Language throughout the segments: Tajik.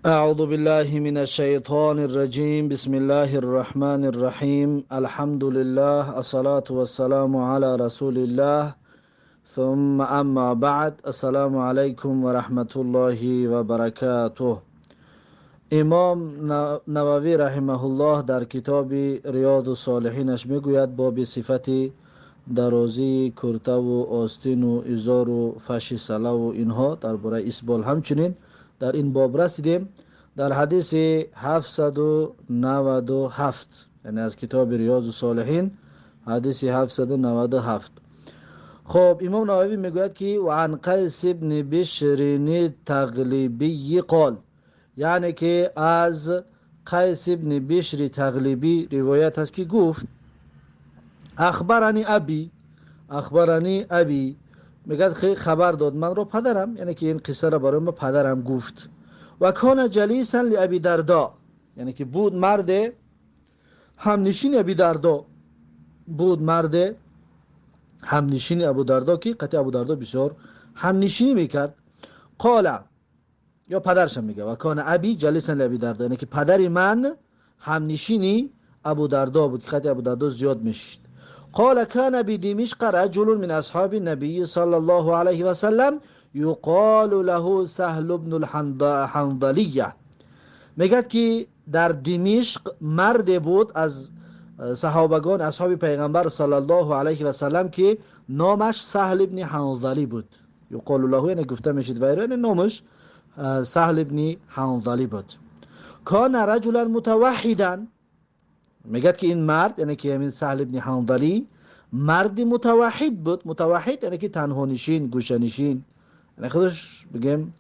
أعوذ بالله من الشيطان الرجيم. بسم الله الرحمن الرحيم. الحمد لله، الصلاة والسلام على رسول الله، ثم أما بعد. السلام عليكم ورحمة الله وبركاته. امام نووی رحمه الله در کتاب ریاض الصالحینش میگوید باب صفت درازی کرته و آستین و ازار و فش سله و اینها درباره اسبال. همچنین در این باب رسیدیم در حدیث 797، یعنی از کتاب ریاض الصالحین حدیث 797. خب، امام نووی میگوید که و عن قیس ابن بشر تغلیبی قال، یعنی که از قیس ابن بشر تغلیبی روایت هست که گفت اخبرنی ابی، اخبرنی ابی، میگه خبر داد من رو پدرم، یعنی که این قصه را برای ما پدرم گفت. و کان جلیسا لابی دردا، یعنی که بود مرد همنشین ابی دردا، بود مرد همنشین ابو دردا که قطع ابو دردا بسیار همنشینی میکرد. قال، یا پدرش میگه و کان ابی جلیسا لابی دردا، یعنی که پدر من همنشینی ابو دردا بود که قطع ابو دردا زیاد میشید. قال كان بدمشق رجل من أصحاب النبي صلى الله عليه وسلم يقال له سهل بن الحنظلية. میگه که در دمشق مرد بود از صحابگان اصحاب پیغمبر صلی الله علیه و سلم که نامش سهل ابن حنظلی بود. یقال له، یعنی گفته میشید و یعنی نامش سهل ابن حنظلی بود. کان رجلا متوحدا، میگه که این مرد، یعنی که همین سهل ابن حنظلی، مرد متوحد بود. متوحد یعنی که تنها نشین، گوشه نشین، یعنی خودش بگیم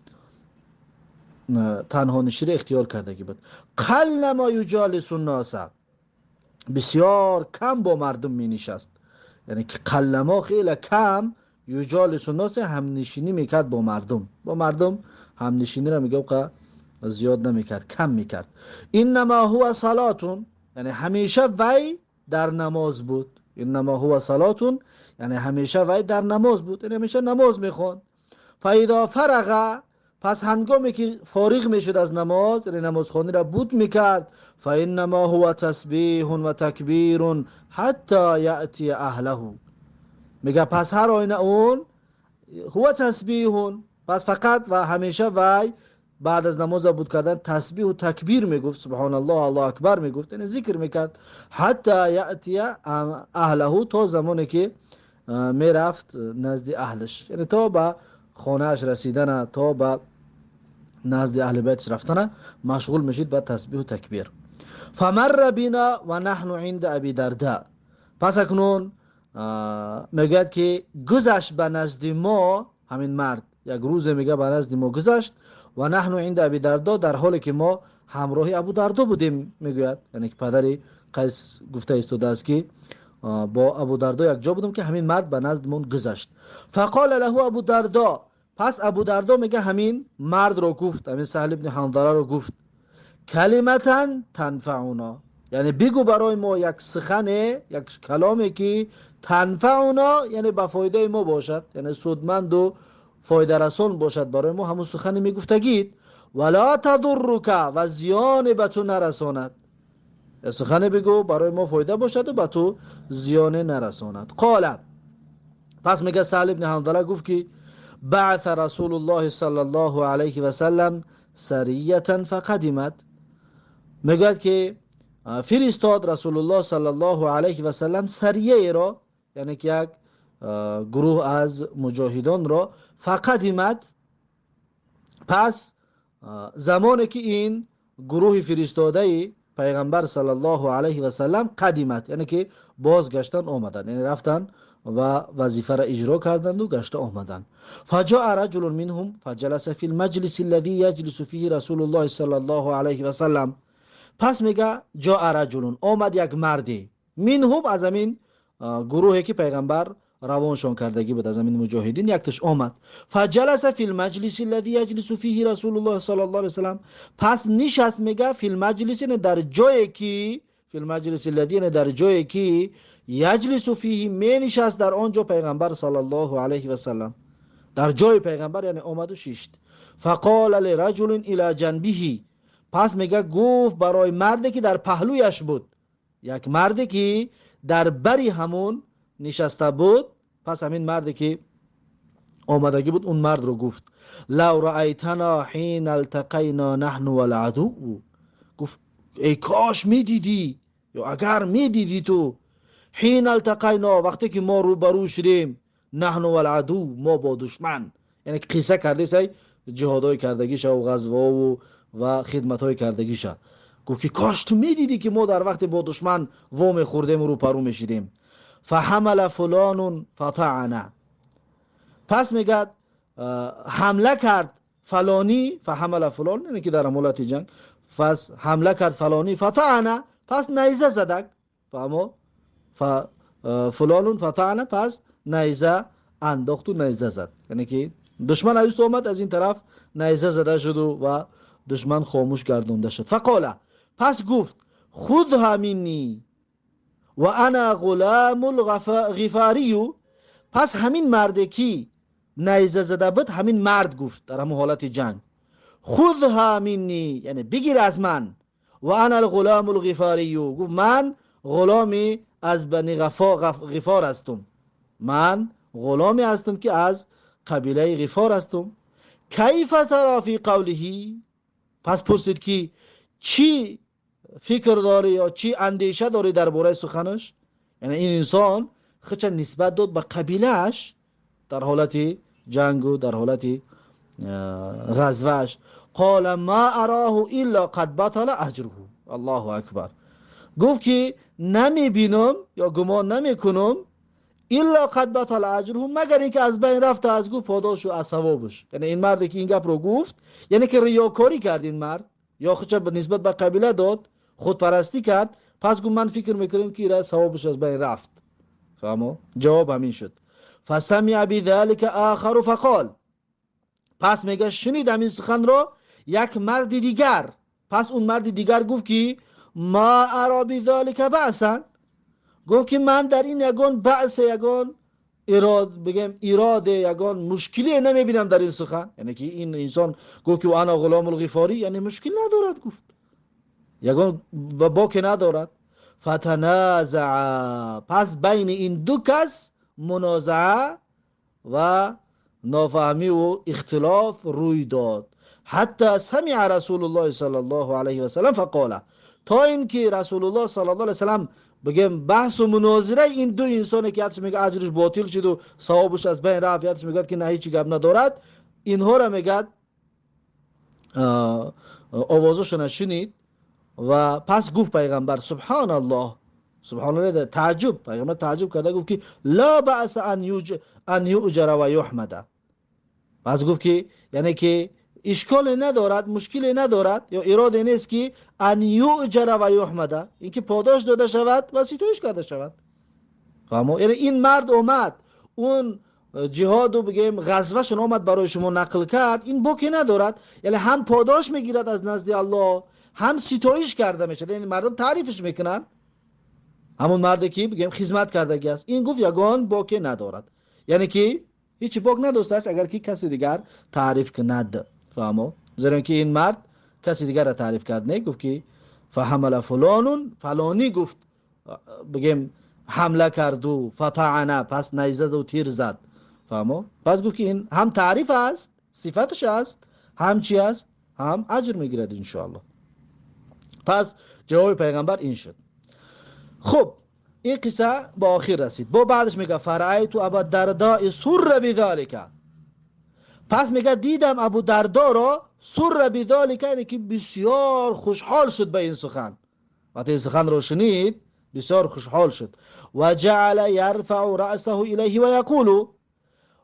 تنها نشین اختیار کردگی بود. قلما یجالس الناس، بسیار کم با مردم می نشست، یعنی که قلما خیلی کم، یجالس الناس هم نشینی میکرد با مردم، با مردم هم نشینی را میگه زیاد نمیکرد، کم میکرد. انما هو صلاتون، یعنی همیشه وی در نماز بود. انما هو صلاتون، یعنی همیشه وی در نماز بود، یعنی همیشه نماز میخوند. فاذا فرغ، پس هنگامی که فارغ میشد از نماز، یعنی نماز خوانی را بود میکرد، فانما هو تسبیح و تکبیر حتی یأتی اهله. میگه پس هر آینه اون هو تسبیح، پس فقط و همیشه وی بعد از نماز بود کردن تسبیح و تکبیر میگفت، سبحان الله، الله اکبر میگفت، یعنی ذکر میکرد. حتی یأتی اهله، تا زمانی که میرفت نزد اهلش، یعنی تا به خانهش رسیدن، تا به نزد اهل بیتش رفتن مشغول میشید به تسبیح و تکبیر. فمر بنا و نحن عند ابی دردا، پس اکنون میگوید که گذشت به نزد ما همین مرد، یک روز میگه به نزد ما گذشت، و نحن عند ابی دردا، در حالی که ما همراه ابو دردا بودیم. میگوید یعنی که پدر قیس گفته ایستاده است که با ابو دردا یک جا بودم که همین مرد به نزد من گذشت. فقال له ابو دردا، پس ابو دردا میگه همین مرد رو گفت، همین سهل ابن حنظله رو گفت، کلمتا تنفعنا، یعنی بگو برای ما یک سخن، یک کلامی که تنفعنا یعنی به فایده ما باشد، یعنی سودمند و فایده رسان باشد برای ما، همون سخن میگفتگید. ولا تضرک، و زیان به تو نرساند، سخن بگو برای ما فایده باشد و به تو زیان نرساند. قال، پس میگه سهل ابن حنظله گفت که بعث رسول الله صلی الله علیه و سلم سریة فقدمت، میگه که فرستاد رسول الله صلی الله علیه و سلم سریه را، یعنی که یک گروه از مجاهدان را، فقدمت، پس زمانی که این گروه فرستاده پیغمبر صلی الله علیه و سلم قدمت، یعنی که بازگشتن آمدن، یعنی رفتن و وظیفه را اجرا کردند و گشته آمدند. فجاء رجل منهم فجلس فی المجلس الذي یجلس فیه رسول الله صلی الله علیه و سلم. پس میگه جاء رجل، آمد یک مردی، منهم، از همین گروهی که پیغمبر روانشان کردگی بود، از همین مجاهدین یکتش آمد. فجلس فی المجلس الذي یجلس فیه رسول الله صلی الله علیه و سلم، پس نشست میگه فی المجلس، یعنی در جایی که، فی المجلس الذي، یعنی در جایی که یجلس فیه، می نشست در آنجا پیغمبر صلی الله علیه و سلم، در جای پیغمبر یعنی آمد و شیشت. فقال لرجل الى جنبه. Пас мега гуфт барои марде ки дар паҳлӯяш буд, як марде ки дар бари ҳамон нишаста буд. Пас ҳамин марде ки омадагӣ буд, он мардро гуфт: لو رأيتنا حين التقينا نحن والعدو. Гуфт: эй кош медидӣ ё агар медидӣ ту, حين التقينا, вақте ки мо рӯбарӯ шудем, نحن والعدو, мо бо душман. Яъне қисса кардесай ҷиҳодҳои кардагиша ва ғазвову ва хидматҳои кардагиша. Гуфт ки кош ту медидӣ ки мо дар вақте бо душман во мехӯрдему рӯпарӯ мешидем. فحمل فلان فطعن. Пас мегӯяд, ҳамла кард фалонӣ. فحمل فلان, яъне ки дар ҳолати ҷанг. Пас ҳамла кард фалонӣ, فطعن, пас найза задак. Фаҳмо? فلان فطعن, пас найза андохту найза зад. Яъне ки душман аз омад, аз ин тараф найза зада шуду ва душман хомӯш гардонда шуд. فقال, пас гуфт: خذها مني وأنا غلام الغفاري. Пас ҳамин марде ки найза зада буд, ҳамин мард гуфт дар ҳамон ҳолати ҷанг: خذها مني, яъне бигир аз ман. وأنا الغلام الغفاري. Гуфт: ман ғуломи аз бани Ғифор ҳастум, ман ғуломе ҳастам ки аз қабилаи Ғифор ҳастум. كيف ترى في قوله? Пас пурсид ки чӣ фикр дорӣ ё чӣ андеша дорӣ дар бораи суханаш? Яъне ин инсон худша нисбат дод ба қабилааш дар ҳолати ҷангу дар ҳолати ғазвааш. قال ما أراه إلا قد بطل أجره. الله أكبر. Гуфт ки намебинам ё гумон намекунам, إلا قد بطل أجره, магар ин ки аз байн рафта аз, гуфт, подошу аз савобаш. Яъне ин марде ки ин гапро гуфт, яъне ки риёкорӣ кард ин мард ё худша нисбат ба қабила дод, худпарастӣ кард. Пас гуфт: ман фикр мекунам ки ира савобаш аз байн рафт. Фаҳмо? Ҷавоб ҳамин шуд. فسمع بذلك آخر فقال. Пас мега, шунид ҳамин суханро як марди дигар. Пас он марди дигар гуфт ки ما أرى بذلك بأسا. Гуфт ки ман дар ин ягон баъсе, ягон ирод, бигем, ироде, ягон мушкилие намебинам дар ин сухан. Яъне ки ин инсон гуфт ки أنا غلام الغفاري, яъне мушкил надорад, гуфт, ягон боке надорад. فتنازعا. Пас байни ин ду кас мунозаа ва нофаҳмиву ихтилоф рӯй дод. حتى سمع رسول الله صلى الله عليه وسلم فقال. То ин ки Расулуллоҳ صلى الله عليه وسلم, бигем, баҳсу мунозираи ин ду инсоне ки якш мега аҷриш ботил шуду савобаш аз байн рафт, якш мегӯяд ки на, ҳечи гап надорад, инҳоро мегӯяд, овозашона шунид ва пас гуфт пайғамбар: سبحان الله. سبحان الله, таъҷуб, пайғамбар таъҷуб карда гуфт ки لا بأس أن يؤجر ويحمد. Пас гуфт ки яъне ки ишколе надорад, мушкиле надорад ё ироде нест ки أن يؤجر ويحمد, ин ки подош дода шавад ва ситоиш карда шавад. Фаҳмо? Яъне ин мард омад, он ҷиҳоду, бигем, ғазвашон омад, барои шумо нақл кард, ин боке надорад. Яъне ҳам подош мегирад аз назди Аллоҳ, ҳам ситоиш карда мешавад, яъне мардум таърифаш мекунанд, ҳамон марде ки, бигем, хизмат кардагӣ аст. Ин гуфт, ягон боке надорад, яъне ки ҳечи бок надоштааст, агар ки каси дигар таъриф кунад. Фаҳмо? Зеро ки ин мард каси дигарро таъриф кард, не, гуфт ки فحمل فلان, фалонӣ, гуфт, бигем, ҳамла карду, فطعن, пас найзаду тир зад. Фаҳмо? Пас гуфт ки ин ҳам таъриф аст, сифаташ аст, ҳам чи аст, ҳам аҷр мегирад, иншоаллоҳ. Пас ҷавоби пайғамбар ин шуд. Хуб, ин қисса ба охир расид. Бо баъдаш мега: فرأيت أبا الدرداء سر بذلك. Пас мега, дидам Абу Дардоро, سر بذلك, яъне ки бисёр хушҳол шуд ба ин сухан. Вақте ин суханро шунид, бисёр хушҳол шуд. وجعل يرفع رأسه إليه ويقول.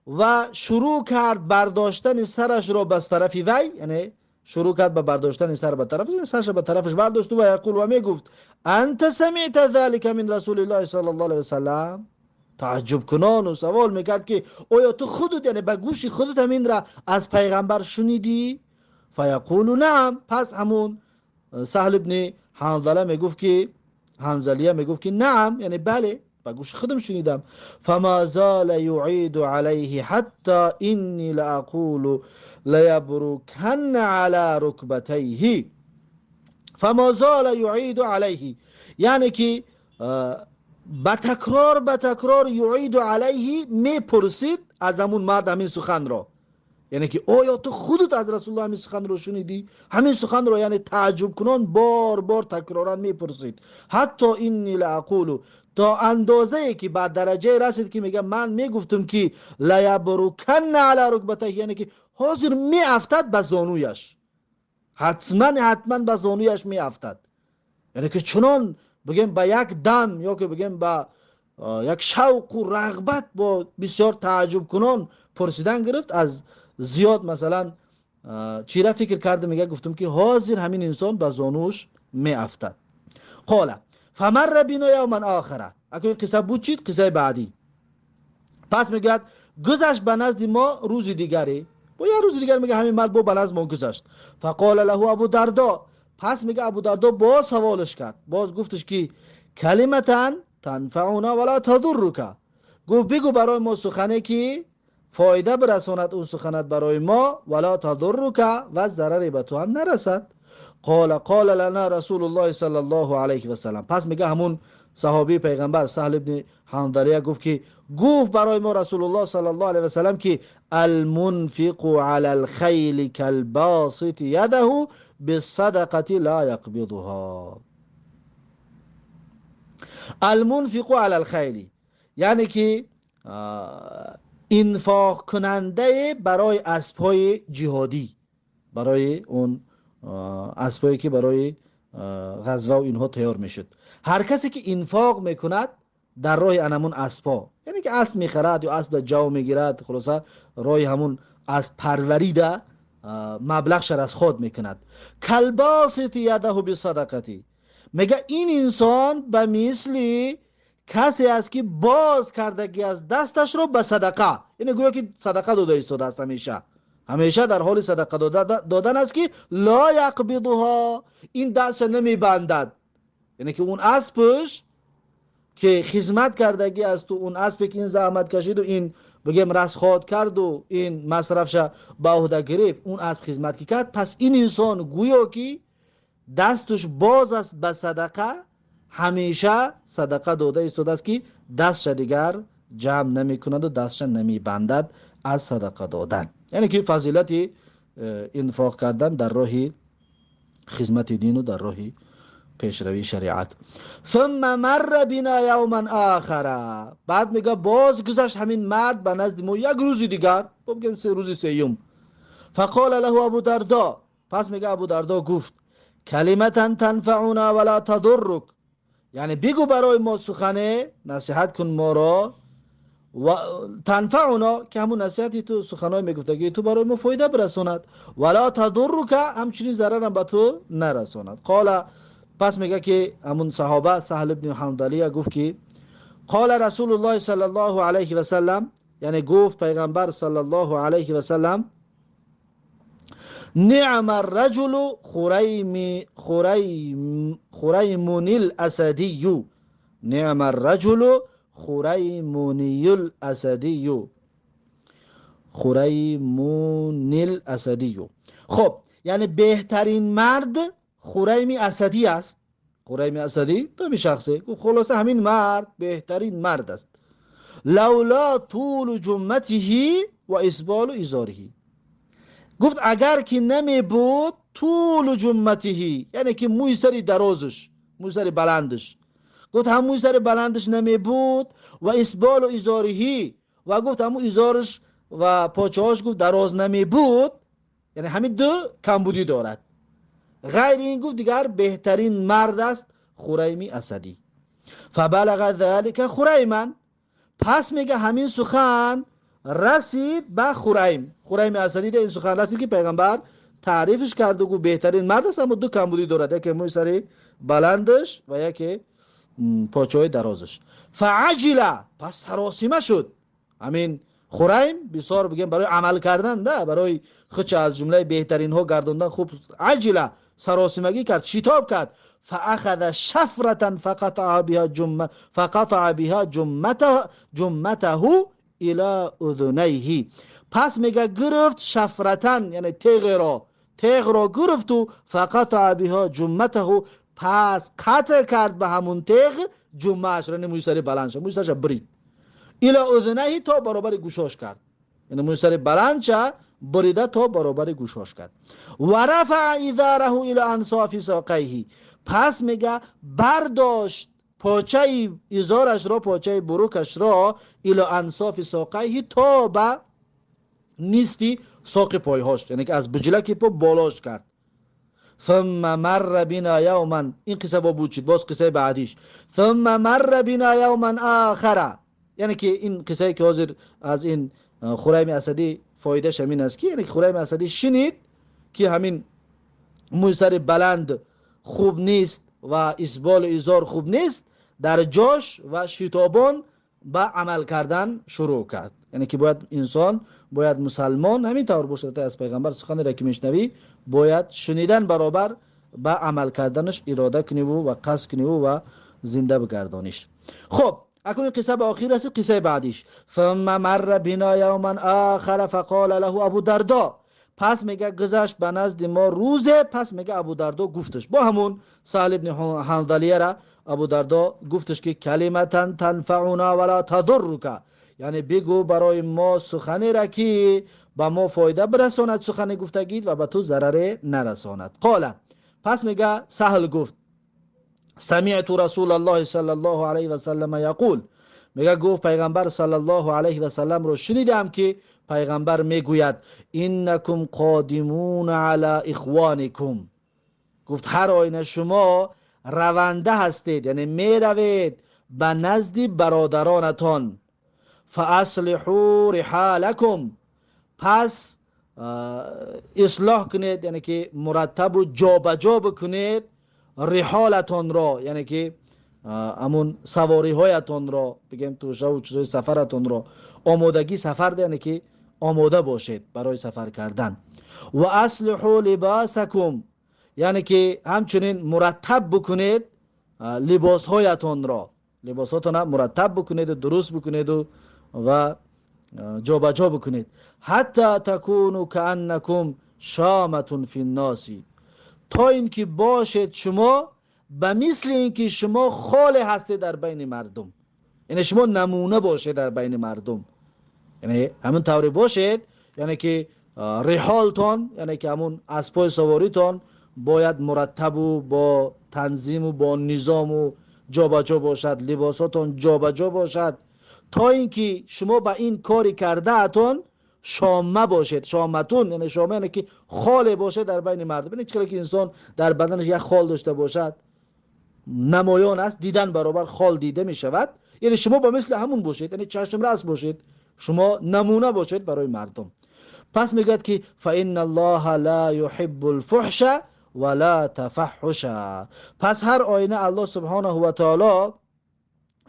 Ва шурӯъ кард бардоштани сарашро ба тарафи вай, яъне шурӯъ кард ба бардоштани сар ба тараф, сарша ба тарафаш бардошту, ويقول, ва мегуфт: أنت سمعت ذلك من رسول الله صلى الله عليه وسلم؟ Тааҷҷубкунону савол мекард ки оё ту худут, яъне ба гӯши худут ҳаминра аз пайғамбар шунидӣ? فيقول نعم. Пас ҳамун Саҳл ибни Ҳанзала мегуфт ки, Ҳанзалия мегуфт ки نعم, яъне бале, ба гӯши худам шунидам. فما زال يعيد عليه حتى إني لأقول ليبركن على ركبتيه. فما زال يعيد عليه، یعنی که به تکرار به تکرار يعيد عليه میپرسید از همون مرد همین سخن را، یعنی که آیا تو خودت از رسول الله همین سخن رو شنیدی؟ همین سخن رو یعنی تعجب کنان بار بار تکرارا میپرسید. حتى إني لأقول، تا اندازه ای که بعد درجه رسید که میگه من میگفتم که ليبركن على ركبتيه، یعنی که حاضر میافتد به زانویش، حتما حتما به زانویش میافتد. یعنی که چنان بگیم به یک دم یا که بگیم به یک شوق و رغبت با بسیار تعجب کنان پرسیدن گرفت. از زیاد مثلا چی را فکر کرده، میگه گفتم که حاضر همین انسان به زانوش میافتد. قال فمر بنا يوما آخر. اکنون قصه بود چید؟ قصه بعدی. پس میگوید گذشت به نزد ما روز دیگری، با یه روز دیگر میگه همین مرد با به نزد ما گذشت. فقال له ابو دردا، پس میگه ابو دردا باز سوالش کرد، باز گفتش که كلمة تنفعنا ولا تضرك، گفت بگو برای ما سخنه که فایده برساند اون سخنت برای ما، ولا تضرك و ضرری به تو هم نرسد. قال قال لنا رسول الله صلى الله عليه وسلم. پس میگه همون صحابی پیغمبر سهل ابن حنظلیه گفت که گفت برای ما رسول الله صلى الله عليه وسلم که المنفق على الخيل كالباسط يده بالصدقة لا يقبضها. المنفق على الخيل یعنی که انفاق کننده برای اسبهای جهادی، برای اون اسبهایی که برای غزوه و اینها تیار میشد. هر کسی که انفاق میکند در راه انمون اسبها، یعنی که اسب میخرد یا اسب جو میگیرد، خلاصه راه همون اسب پروری ده مبلغ از خود میکند. كالباسط يده بالصدقة، میگه این انسان به مثلی کسی است که باز کردگی از دستش رو به صدقه، یعنی گویا که صدقه داده ایستاده است، همیشه همیشه در حال صدقه دادن است که لا يقبضها، این دست نمیبندد. یعنی که اون اسبش که خدمت کردگی از تو، اون اسب که این زحمت کشید و این بگیم رسخواد کرد و این مصرفش به عهده گرفت، اون اسب خدمت که کرد، پس این انسان گویا که دستش باز است به صدقه، همیشه صدقه داده ایستاده است که دستش دیگر جمع نمی کند و دستش نمی بندد از صدقه دادن. یعنی که فضیلت انفاق کردن در راه خدمت دین و در راه پیشروی شریعت. ثم مر بنا يوما آخر، بعد میگه باز گذشت همین مرد به نزد ما یک روز دیگر، بگیم سه روز سیوم. فقال له ابو دردا، پس میگه ابو دردا گفت كلمة تنفعنا ولا تضرك، یعنی بگو برای ما سخنه، نصیحت کن ما را، و تنفعنا که همون نصیحتی تو سخنای میگفتگی تو برای ما فایده برساند، ولا تضرك همچنین ضررم به تو نرساند. قال، پس میگه که همون صحابه سهل ابن حنظلیه گفت که قال رسول الله صلى الله عليه وسلم، یعنی گفت پیغمبر صلى الله عليه وسلم نعم الرجل خريم خريم خريم الأسدي، نعم الرجل خريموني الأسدي، خریمون الاسدی. خب یعنی بهترین مرد خریمی اسدی است. خریمی اسدی تو شخصه، خلاصه همین مرد بهترین مرد است. لولا طول جمته و اسبال ازاره، گفت اگر که نمی بود طول جمته، یعنی که موی سری درازش، موی سری بلندش، گفت هم موی سر بلندش نمی بود و اسبال ازاره، و گفت همون ازارش و پاچهاش گفت دراز نمی بود، یعنی همین دو کمبودی دارد. غیر این گفت دیگر بهترین مرد است خریمی اسدی. فبلغ ذلك خریما، پس میگه همین سخن رسید به خریم، خریم اسدی این سخن رسید که پیغمبر تعریفش کرد و گفت بهترین مرد است، اما دو کمبودی دارد، یکی موی سری بلندش و یکی پاچه‌های درازش. فعجل، پس سراسیمه شد همین خریم، بسیار بگیم برای عمل کردن ده، برای خودش از جمله بهترین ها گردوندن، خوب عجله سراسیمگی کرد، شتاب کرد. فاخذ شفرة فقطع بها جمته الى اذنيه، پس میگه گرفت شفرة یعنی تیغ را، تیغ را گرفت و فقطع بها جمته، پس قطع کرد به همون تیغ جمعش را، موی سر بلند شد، موی سرش برید، الى اذنه، تا برابر گوشاش کرد، یعنی موی سر بلند شد بریده تا برابر گوشاش کرد. و رفع ازاره الى انصاف ساقیه، پس میگه برداشت پاچه ازارش را، پاچه بروکش را، الى انصاف ساقیه، تا به نصفی ساق پایهاش، یعنی که از بجلک پا بالاش کرد. ثم مر بنا یوما، این قصه با بود باز قصه بعدیش. ثم مر بنا یوما آخر، یعنی که این قصه که حاضر از این خریم اسدی فایدهش همین است که یعنی خریم اسدی شنید که همین موی سر بلند خوب نیست و اسبال ازار خوب نیست، در جاش و شتابان به عمل کردن شروع کرد. یعنی که باید انسان، باید مسلمان همین طور باشد، از پیغمبر سخنی را که میشنوی باید شنیدن برابر به عمل کردنش اراده کنی و قصد کنی و زنده بگردانیش. خب اکنون قصه به آخر رسید، قصه بعدیش. ثم مر بنا یوما آخر فقال له ابو دردا، پس میگه گذشت به نزد ما روزه، پس میگه ابو دردا گفتش با همون سهل ابن حنظلیه را، ابو دردا گفتش که کلمتا تنفعنا ولا تضرک، یعنی بگو برای ما سخنی را که به ما فایده برساند سخن گفتگیت و به تو ضرر نرساند. قال، پس میگه سهل گفت سمعت رسول الله صلی الله علیه و سلم یقول، میگه گفت پیغمبر صلی الله علیه و سلم رو شنیدم که پیغمبر میگوید انکم قادمون علی اخوانکم، گفت هر آینه شما رونده هستید، یعنی میروید به نزد برادرانتان. فاصلحوا رحالکم، پس اصلاح کنید، یعنی که مرتب و جابجا بکنید رحالتان را، یعنی که همون سواری هایتان را، بگیم توشه و چیزای سفرتان را، آمادگی سفر ده، یعنی که آماده باشید برای سفر کردن. و اصلحوا لباسکم، یعنی که همچنین مرتب بکنید لباس هایتان را، لباساتان مرتب بکنید و درست بکنید و جابجا بکنید. حتی تکونوا کأنکم شامة فی الناس، تا اینکه باشید شما به مثل اینکه شما خاله هستید در بین مردم، یعنی شما نمونه باشید در بین مردم، یعنی همون طوری باشید، یعنی که رحالتان، یعنی که همون اسبای سواریتان باید مرتب و با تنظیم و با نظام و جابجا باشد، لباساتان جابجا باشد، تا اینکه شما به این کاری کرده اتون شامه باشید. شامتون یعنی شامه، یعنی که خاله باشه در بین مردم. یعنی چرا که انسان در بدنش یک خال داشته باشد نمایان است، دیدن برابر خال دیده می شود، یعنی شما با مثل همون باشید، یعنی چشم رس باشید، شما نمونه باشید برای مردم. پس میگوید که فان الله لا يحب الفحش ولا تفحش، پس هر آینه الله سبحانه و تعالی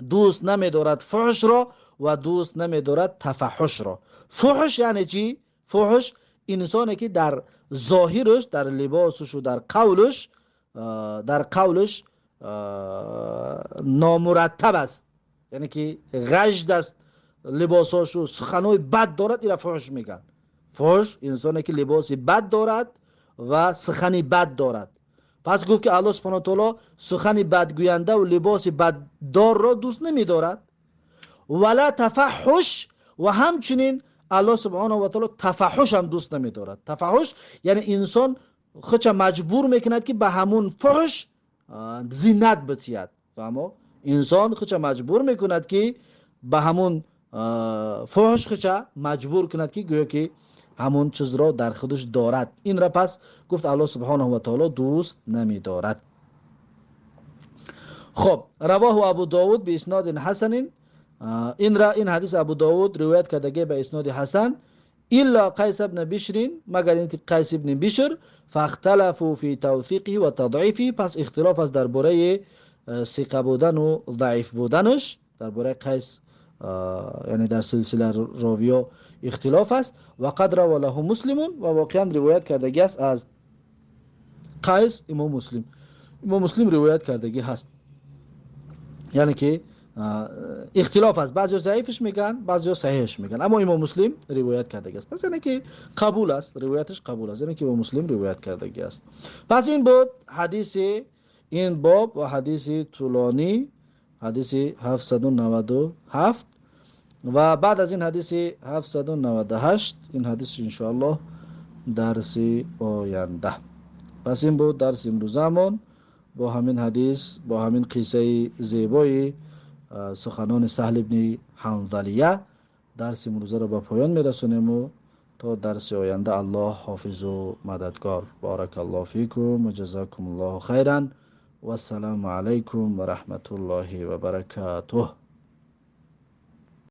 دوست نمیدارد فحش را و دوست نمیدارد تفحش را. فحش یعنی چی؟ فحش انسانی که در ظاهرش، در لباسش و در قولش نامرتب است، یعنی که غجد است لباساش و سخنای بد دارد، این را فحش میگن. فحش انسانی که لباس بد دارد و سخنی بد دارد. پس گفت که الله سبحانه و تعالی سخن بدگوینده و لباس بددار را دوست نمیدارد. ولا تفحش، و همچنین الله سبحانه و تعالی تفحش هم دوست نمیدارد. تفحش یعنی انسان خودش مجبور میکند که به همون فحش زینت بتید. فهمو؟ انسان خودش مجبور میکند که به همون فحش خودش مجبور کند که گویا که همون چیز را در خودش دارد. این را پس گفت الله سبحانه و تعالی دوست نمیدارد. خب رواه ابو داود به اسناد حسن، این را این حدیث ابو داود روایت کرده به اسناد حسن، الا قیس ابن بشر، مگر اینکه قیس ابن بشر، فاختلفوا فی توثیقه و تضعیفه، پس اختلاف است درباره ثقه بودن و ضعیف بودنش، درباره قیس یعنی در سلسله راویا اختلاف است. و قد روى له مسلم، و واقعا روایت کردگی است از قیس امام مسلم، امام مسلم روایت کردگی هست، یعنی که Ихтилоф аст, баъзеҳо заифш мегӯянд, баъзеҳо саҳеҳш мегӯянд, аммо имом Муслим ривоят кардагӣ аст. Пас яъне ки қабул аст, ривояташ қабул аст, яъне ки имом Муслим ривоят кардагӣ аст. Пас ин буд ҳадиси ин боб ва ҳадиси тӯлонӣ, ҳадиси 797. Ва баъд аз ин ҳадиси 798, ин ҳадис иншоаллоҳ дарси оянда. Пас ин буд дарси имрӯзаамон бо ҳамин ҳадис, бо ҳамин қиссаи зебои суханони Саҳл ибни Ҳанзалия дарси имрӯзаро ба поён мерасонему то дарси оянда Аллоҳ ҳофизу мададгор. Баракаллоҳу фикум ва ҷазакумуллоҳу хайран. Вассалому алайкум ва раҳматуллоҳи ва баракатуҳ.